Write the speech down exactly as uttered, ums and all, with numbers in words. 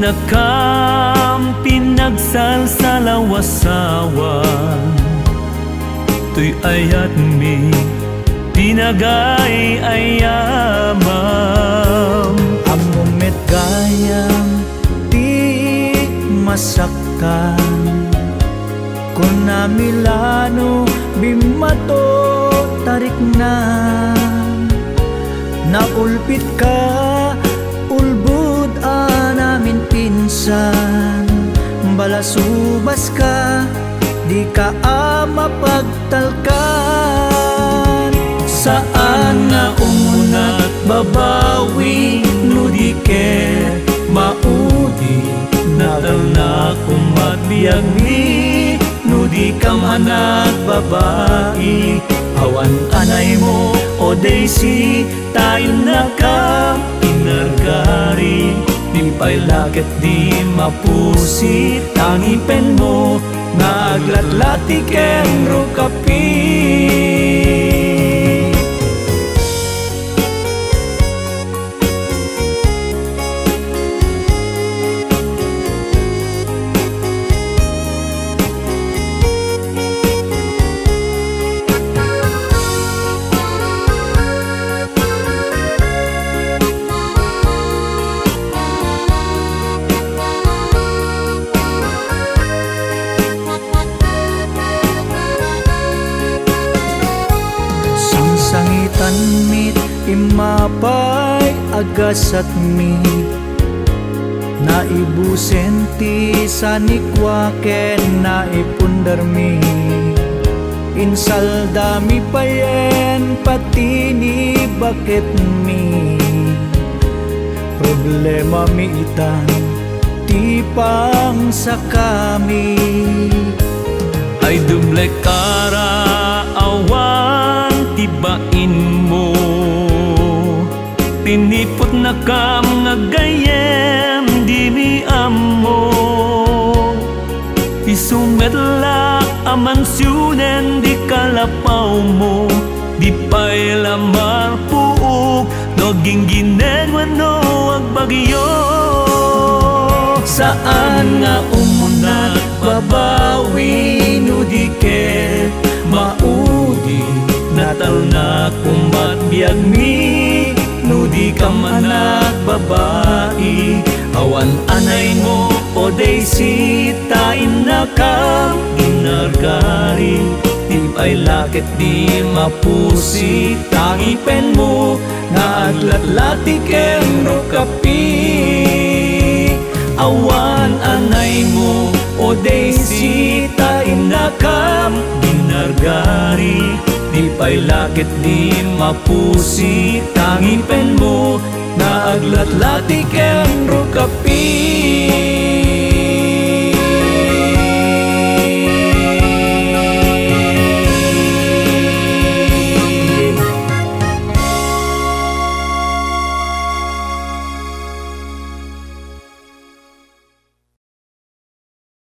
Dakam pinagsalsalawasawan, toy ayatmi pinagay-ayamam. Ammom met gayam ti masakkan, kunam la no bimmato tarikna. Naulpitka, ulbod a naminpinsan, balasubaska, dika a mapagtalkan. Saan nga umunak babawi no di ket maudi, natalnak ummat biagmi no dikam anak babai. Awan anaymo, O Daisy, ta innakam inargari. Di pay la ket di mapusit ta ngipenmo nga aglatlati ken rukapi. Sangsangitanmi, immapay a gasatmi, naibusen ti sanikua ken naipundermi. Insaldami payen pati ni baketmi. Problemami itan ti pangsakami. Ay dumlek ara awan ti bainmo. Piniputnakam nga gayyem dimi ammo. Isu met la a mansionen di kalapawmo, di pay la malpuok no agginggined wenno agbagyo. Saan nga umunak babawi no di ket maudi, natalnak ummat biagmi no dikam anak babai. Awan anaymo, O Daisy, ta innakam inargari. Di pay la ket di mapusit ta ngipenmo nga aglatlati ken rukapi. Awan anaymo, O Daisy, ta innakam inargari. Di pay la ket di mapusit ta ngipenmo nga aglatlati ken rukapi.